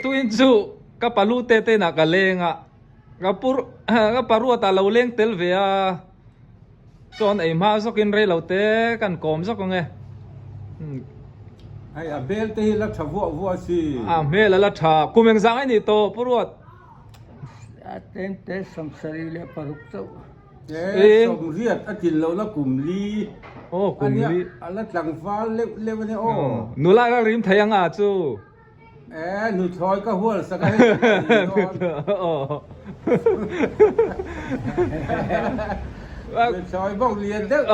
Tuin chu ka palu te te inah ka leng a, ka pur ka paruat ah lo leng tel ve a, chuan ei hma zawk in rei lo te kan kawm zawk ang e. Hei a hmel te hi la tha vuah vuah si. A hmel a la tha, kum engzah nge nih tawh Puruat? A tlem te 76 chauh. E 80 a tlin lohna kum li. Aw kum li. A la tlangval leuh leuh a nia aw. Nula ila rim thei ang a chu. E nuthlawi ka hual sak a hei ka ni dawn. Nuthlawi bawk lian deuh. Nuthlawi bawk lian deuh.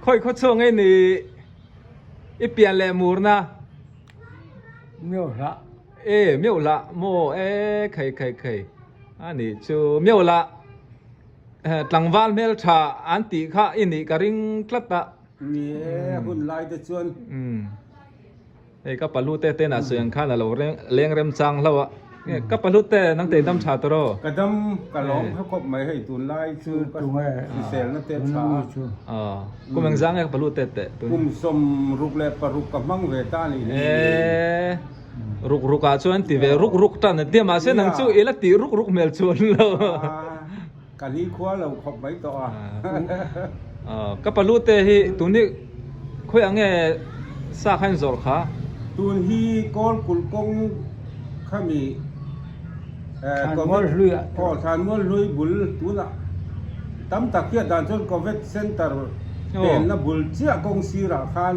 Khawi khaw chhuak nge ni i pian leh murna? Miauhlah. E miauhlah maw e khei khei khei a nih chu miauhlah tlangval hmeltha an tih kha i nih ka ring tlat a. Ni e, hun lai te chuan. Umm. Hei ka palu te te nah sawi ang khan a lo leng rem chang hlauh a. Ka palu te nang te dam tha tawh aw. Ka dam ka lawm kha khawp mai hei tun lai chu ka hrisel na te tha a. Aw. Kum eng zang nge ka palu te te tun. Kum 66 ka hmang ve ta nih hi. E ruk ruk ah chuan ti ve ruk ruk tan a tia mahse nang chu i la tih ruk ruk hmel chuan lo. Ka ni khua lo khawp mai tawh a. Ka palu te hi tun hi khawiah nge sa kha in zawrh kha? Tun hi kawl kulh kawng khami Thlanmual hlui ah. Aw Thlanmual hlui bul tunah tam tak hian dan chuan Covid Center penna bul chiah kawng sirah khan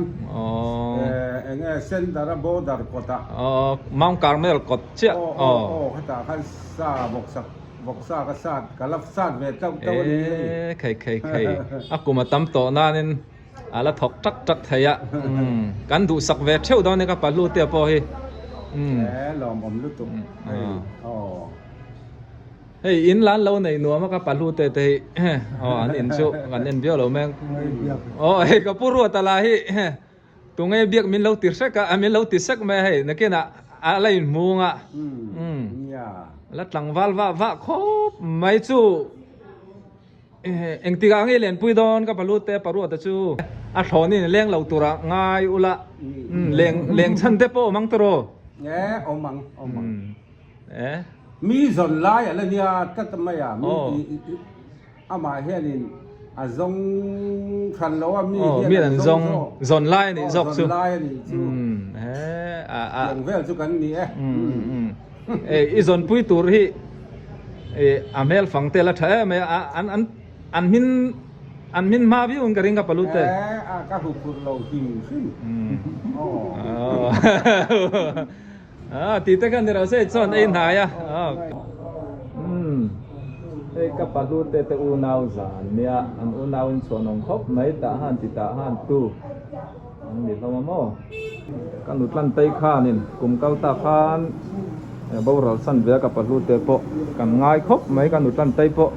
eng nge center a border kawtah. Aw Mount Carmel kawt chiah. Aw aw aw khatah khan sa bawksak. Vawksa ka sat, ka la sat ve tlauh tlauh a ni hei. Eee khei khei khei, a kum a tam tawh nanin a la thawk tak tak thei a, umm kan duhsak ve theuh dawn nia ka pahlu te pawh hi. Umm. Eee lawmawm lutuk hei aw. Hei in lan lo nei nuam a ka pahlu te te hi aw an in chu kan en viau lo mai aw hei ka pu ruat a la hi. Tunge biak min lo ti hrek a, min lo ti sek mai a hei, nakinah a la inhmung a, umm la tlangval vah vah khawp mai chu engtikah nge lenpui dawn ka palu te paruata chu a thlawn in leng lo tura ngai ula, umm leng leng chhan te pawh awm ang tawh E awm ang awm ang e mi zawn lai a la nia tlat mai a mi Amah hianin a zawng hran lo a, mi hian an zawng zawk. Zawn lai a nih zawk chu. Zawn lai a nih chu. Tiang vel chu kan ni e. I zawnpui tur hi a hmel fang tel a tha em mai a, an hmin an hmin hma viau in ka ring ka palu te. E ka huphurh lo hrim hrim. Ah, ti te khan ni ro se chuan ei hnai a. Hei ka pahlu te te unau zan nia, an unau in chhuan awm khawp mai tah han ti tah han tu an ni hlawm a maw. Ka nu tlan tei khanin kum kal ta khan boral san ve a ka pahlu te pawh kan ngai khawp mai ka nu tlan tei pawh.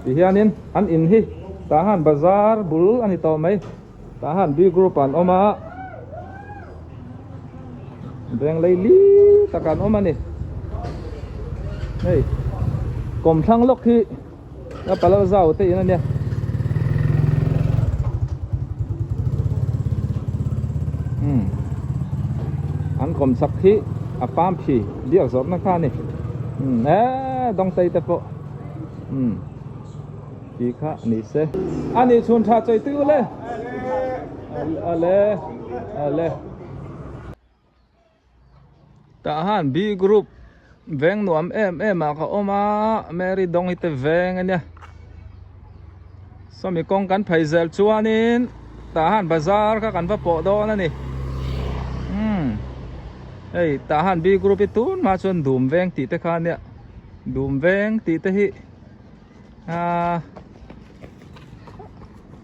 Ti hianin an in hi tah han bazar bul a ni tawh mai. Tah hian B group an awm a, veng lei li tak an awm a ni. Hei kawmthlang lawk hi a palo zau te in a nia. Umm an kawm chak hi a pam phi biak zawrhna kha a ni. Umm e dawngtei te pawh umm. Ti kha ni se. A nih chhun tha chei tui ule. Ale ale. Tah han B group veng nuam em em ah ka awm a Mary dawng hi te veng a nia. Sawmi kawng kan phei zel chuanin tah han bazar kha kan va pawh dawn a ni. Umm hei tah han B group hi tun hma chuan dum veng tih te kha a nia. Dum veng tih te hi. A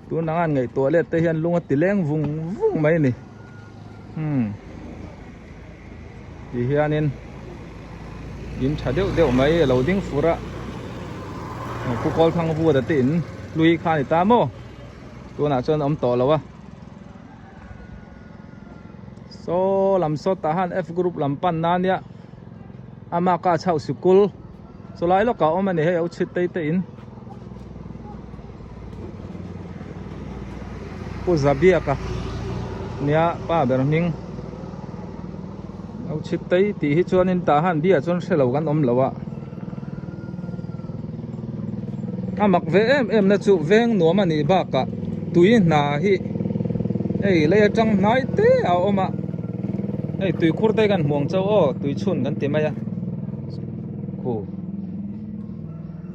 tun ang an ngaihtuah let te hian lung a ti leng vung vung mai a ni umm ti hianin in tha deuh deuh mai a lo ding fur a pu kawl thang vuat a te in hlui kha a ni ta maw tunah chuan a awm tawh lo a saw lam saw tah han F group lam pan na ania ama ka chhoh sikul. Chulai lawkah awm a ni hei a uchhit tei te in Pu Zabiaka. Nia pa ber hming lo chhip tei tih hi chuanin tah han biah chuan hre lo kan awm lo a. A mak ve em em na chu veng nuam a nih bakah tui hna hi hei lei atang hnai te a awm a hei tui khur te kan hmuang chauh aw tui chhun kan ti mai a khu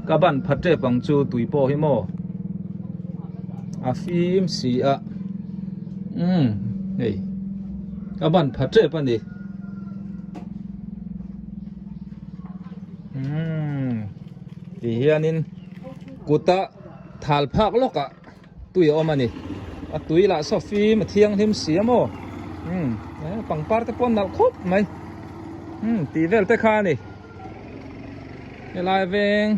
ka ban pha tep ang chu tui pawh hi maw a fim si a umm hei ka ban pha tep a ni. Umm ti hianin kuta thal phak lawkah tui a awm a ni a tui lah saw fim a thianghlim si a maw umm pangpar te pawh an nalh khawp mai umm tih vel te kha a ni helai veng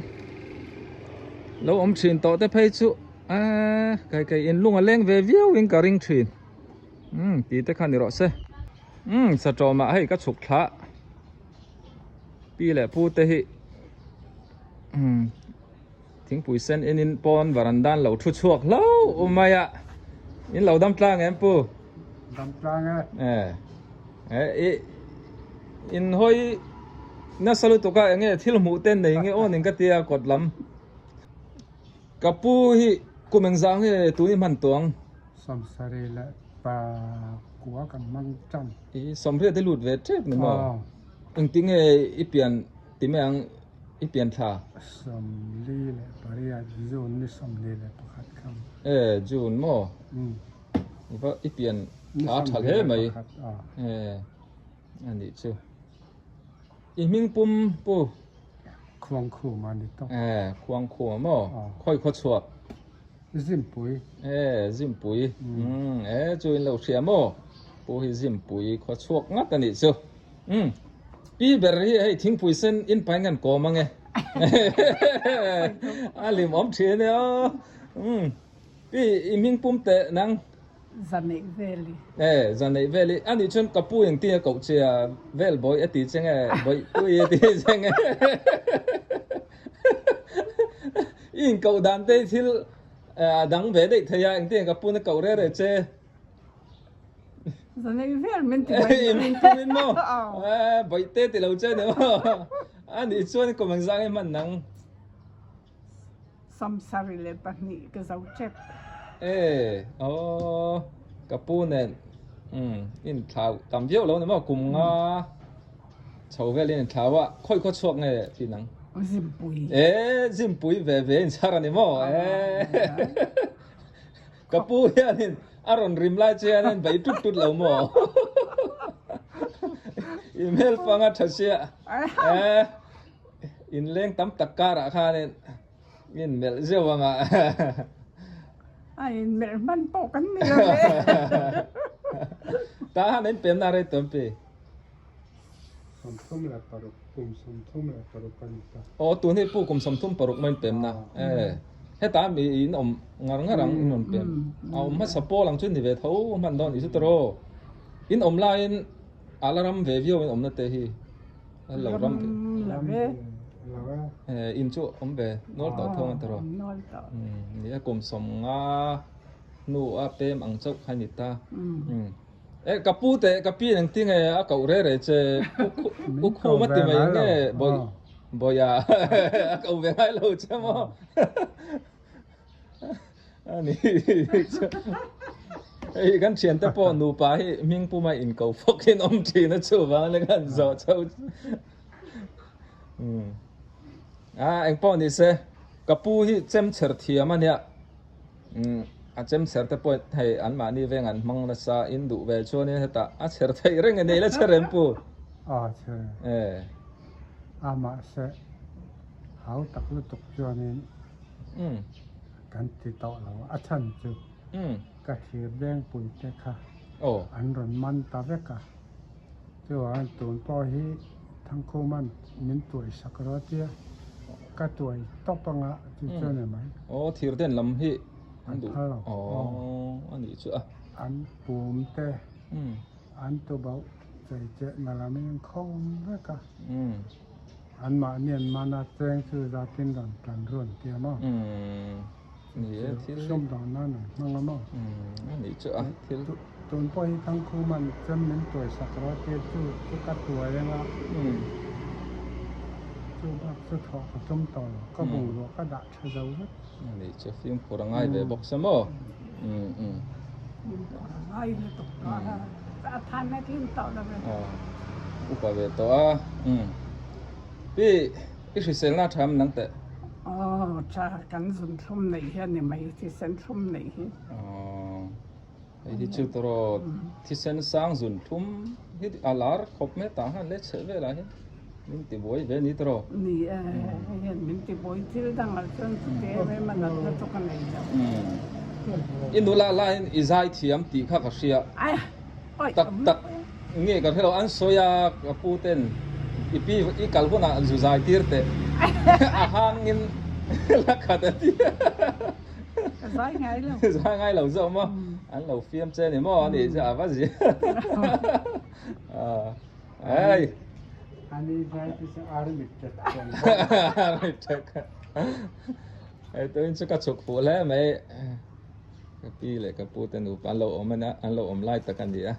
lo awm thin tawh te phei chu eee kai kai in lung a leng ve viau in ka ring thin umm tih te kha ni rawh se umm satawmah hei ka chhuk thlah. Pi leh pu te hi thingpui sen in in pawn varanda an lo thu chhuak hlauh mai a in lo dam tlang em pu dam tlang e e i in hawi nasa lutuk a enge thil hmuh te nei nge awn in ka tia kawt lam ka pu hi kum engzah nge tun i hman tawng Sawmsarih leh pakua kan hmang tan. I sawmriat i lut ve tep ni maw? Engti nge i pian ti mai ang i pian thla? Sawmli leh pariat June ni 21 kha. E June maw? I va i pian thla tha hle mai. E a nih chu. I hming pum pu? Khuangkhuma ni tawp. E Khuangkhuma maw? Khawi khaw chhuak? Zimpui. E, Zimpui. Umm, e, chu in lo hria maw? Pu hi Zimpui khaw chhuak ngat a nih chu. Umm, pi ber hi hei thingpui sen in pai ngan kawm ange. A lim awm thin e aw. Umm, pi i hming pum teh nang. Zaneih veli. E, zaneih veli. A nih chuan ka pu engtin a koh che a, vel bawi a ti che nge, bawihpui a ti che nge. I inkoh dan te hi thil a dang ve daih thei a, engtin ka pun a koh reh reh che. Zanei vel min ti mai. I min pum in maw? Bawih te ti lo che ni maw? A nih chuan kum engzah nge hman nang? 72 ka zo tep. E, aw, ka pu nen in thlau tam viau lo ni maw? Kum nga Chho velin in thlau a, khawi khaw chhuak nge tih nang? Zimpui. E, Zimpui ve ve in chhar a ni maw? E, ka pu hianin a rawn rim lai che hianin bei tut tut lo maw? I hmel fanga tha sia. E, in leng tam tak karah khanin in melh zeuh anga. A in melh hman pawh kan ni lo e. Tah han in pemna rei tawn pi. 36, kum 36 a ni ta. Aw tun hi pu kum 36 mai in pemna e heta mi in awm ngar ngar ang in rawn pem a awm hmasa pawl ang chu ni ve tho hman dawn ni chu tawrh in awm laiin a la ram ve viau in awmna te hi a lo ram ve e in chu awm ve nual tawh thung a tawrh ni a kum 50 hnu a pem ang chauh kha ni ta. E ka pu te ka pi eng ti nge a koh re re che u khum a ti mai nge bawi bawia a koh ve ngai lo che maw ani hei kan thian te pawh nupa hi hming puma in ko fawk in awm thin a chuvang le kan zawh chho a eng pawh ni se ka pu hi chem chher thiam a nia. Umm a chem chher te pawh hei an mahni veng an hmang nasa in duh ve chuanin hetah a chher theih reng e nei la chher em pu? A chher e. A mahse hau tak lutuk chuanin umm kan ti tawh lo a chhan chu umm ka thir dengpui te kha aw an rawn man ta vek a chuvangin tun pawh hi Thangkhuman min tuai sak rawh tia ka tuai tawp anga chu chuan e mai. Aw thir den lam hi an duh. An phal lo. Aw a nih chu a. An pum te an tubauh chei cheh na lam in khawm vek a. An mahni an mana cheng chu zatin rawn tlan run tia maw. Ni e thil. Sum dang nan an hmang a maw. A nih chu a thil. Tun pawh hi Thangkhuman chem min tuai sak rawh a tia chu chu ka tuai anga chu bak chu thawh ka tum tawh lo ka bungrua ka dah tha zo vek. Ani chu fimkhur a ngai ve bawk se maw? Fimkhur a ngai lutuk tawh a, a than a tling tawh lo ve. Upa ve tawh a. Pi i hriselna a tha em nang teh? Aw tha kan zunthlum neih hi a ni mai thisen thlum neih hi. Hei hi chu tawraw thisen sang zun thlum hi a lar khawp mai tah hian le chheh velah hian min ti buai ve ni tawraw. Ni e, hei hian min ti buai thil dangah chuan chute em em a natna chu ka nei lo. I nula laiin i zai thiam tih kha ka hria. Tak tak nge ka hre lo an sawi a ka pu ten i pi i kal hunah zu zai tir teh a hangin la khat a ti. Ka zai ngai lo. Zai ngai lo zawk maw? An lo fiam che ni maw? Ani chu a va zia. Ai. Ani zai te chu ar mit tek chen. Ar mit tek. Hei tuin chu ka chhuk fuh hle mai. Ka pi leh ka pu te nupa an lo awm a an lo awm lai tak a ni a.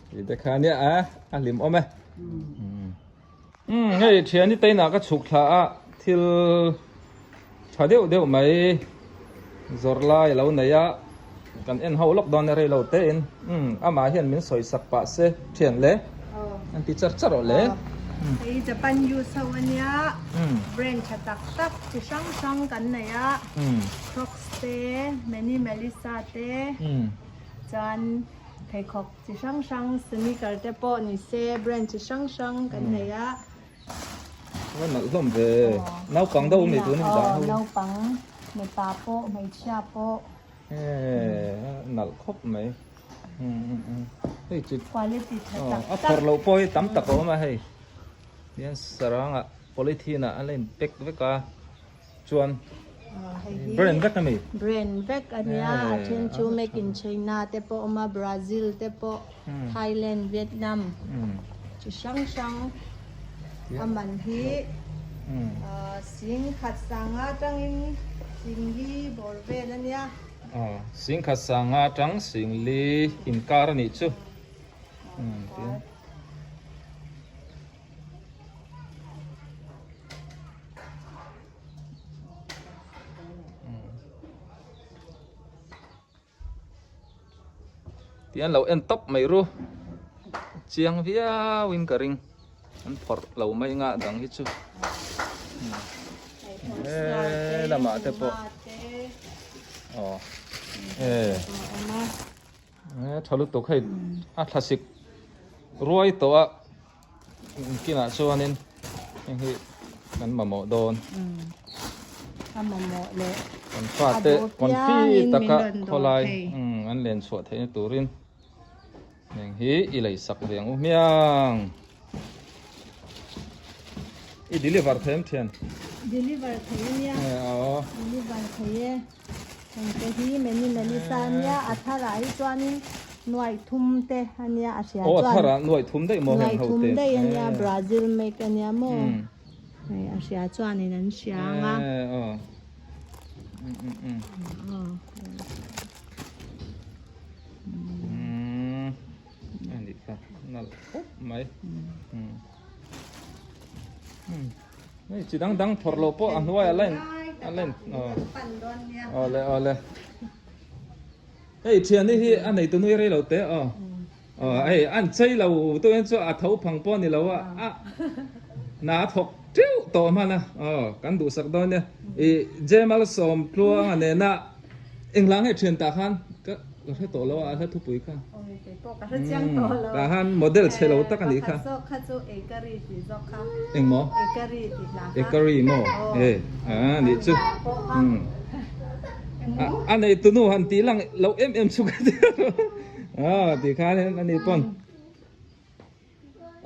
Ti te kha nia a, a hlim awm e. Umm hei thiani te inah ka chhuk thla a thil tha deuh deuh mai zawrh lai a lo nei a kan en ho lawk dawn a rei lo te in umm amah hian min sawi sak pah se thian le an ti char char aw le. Hei Japan use ho ania brand tha tak tak chi hrang hrang kan nei a Crocs te Many Melissa te chuan pheikhawk Chi hrang hrang sneaker te pawh ni se brand chi hrang hrang kan nei a. A nalh hlawm ve. Naupang deuh mi tun hi dah ho. Naupang mipa pawh hmeichhia pawh. A nalh khawp mai. Hei chi quality tha tak tak. A phawrh loh pawh hi tam tak a awm a hei. Tihian sarangah polythene ah a la in pack vek a. Chuan brand vek a mi? Brand vek a nia, a then chu make in China te pawh a awm a, Brazil te pawh, Thailand, Vietnam chi hrang hrang a man hi singkhat sanga atangin singli bawr vel a nia. Singkhat sanga atang singli inkar a nih chu. Tih an lo en tawp mai ru chiang viau in ka ring an phawrh lo mai nga dang hi chu he lamah te pawh aw e tha lutuk hei a thlasik ruai tawh a. Kinah chuanin heng hi kan mamawh dawn. A mamawh leh Kan fate confi taka khawlai an len chhuah theihna turin heng hi i lei sak ve ang u hmiang. I deliver thei em thian? Deliver thei ania. Deliver thei e. Hengte hi many many sa ania a tharah hi chuanin nuaih thum te ania a hria chuan. Aw a tharah nuaih thum daih maw heng ho te. Nuaih thum daih ania Brazil make ania maw. Hei a hria chuanin an hria ang a. Aw. Ani kha nalh khawp mai. Hei chi dang dang phawrh loh pawh a hnuai a line a line aw le aw le hei thiani hi a nei tu nui rei lo te aw aw hei an chei lo tu hian chu a tho phang pawh ni lo a a na a thawk teuh tawh hman a aw kan duhsak dawn nia i Jemal sawm tluang a nena Engla nge thian tah khan ka ka hre tawh lo a a hla thupui kha. Awi kei pawh ka hre chiang tawh lo. Tah khan model chhe lo tak a nih kha. Pakhat zawk kha chu Ekari tih zawk kha. Eng maw? Ekari tih hla kha. Ekari maw? E a nih chu. A nei tunu han tih lang lo em em chu ka ti a tih khan a ni pawn.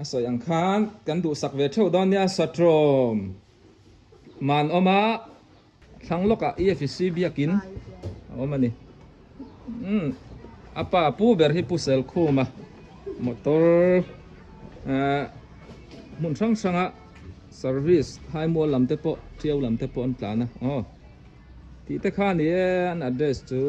A sawi ang khan kan duhsak ve theuh dawn nia Satrawm man awm a. Thlang lawkah EFC biakin a awm a ni. Umm a pa pu ber hi Pu Selkhuma motor ah hmun hrang hranga service haimual lam te pawh Tiau lam te pawh an tlan a aw tih te kha a ni e an address chu.